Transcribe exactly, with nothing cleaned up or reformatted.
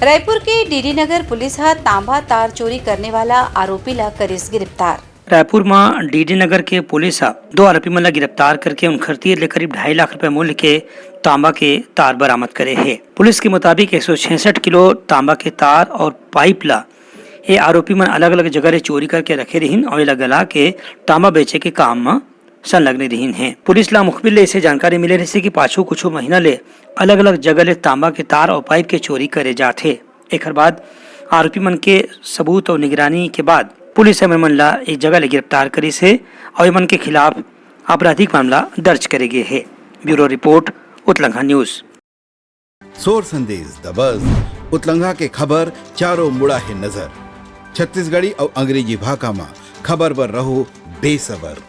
रायपुर के डीडी नगर पुलिस ह तांबा तार चोरी करने वाला आरोपी ला करिस गिरफ्तार। रायपुर म डीडी नगर के पुलिस ह दो आरोपी मन ला गिरफ्तार करके उनखर तीर ले करीब ढाई लाख रुपए मूल्य के तांबा के तार बरामद करे हे। पुलिस के मुताबिक एक सौ छियासठ किलो तांबा के तार और पाइप ला ये आरोपी मन अलग-अलग जगह ले चोरी करके रखे रिहिन और एला गला के तांबा बेचे के काम म संलग्न रिहिन हे। पुलिस ला मुखबिर ले इसे जानकारी मिले रहिसे कि पाछू कुछ महीना ले अलग-अलग जगह ले तांबा के तार और पाइप के चोरी करे जात हे। एखर बाद आरोपी मन के सबूत और निगरानी के बाद पुलिस ह एमन ला एक जगह ले गिरफ्तार करिस हे और एमन के खिलाफ आपराधिक मामला दर्ज करे गे हे। Bureau report, Utlangha news. सोर संदेश दबस, उतलंघा के खबर चारों मुड़ा हे नजर। छत्तीसगढ़ी अउ अंग्रेजी भाखा म खबर बर रहो बेसबर।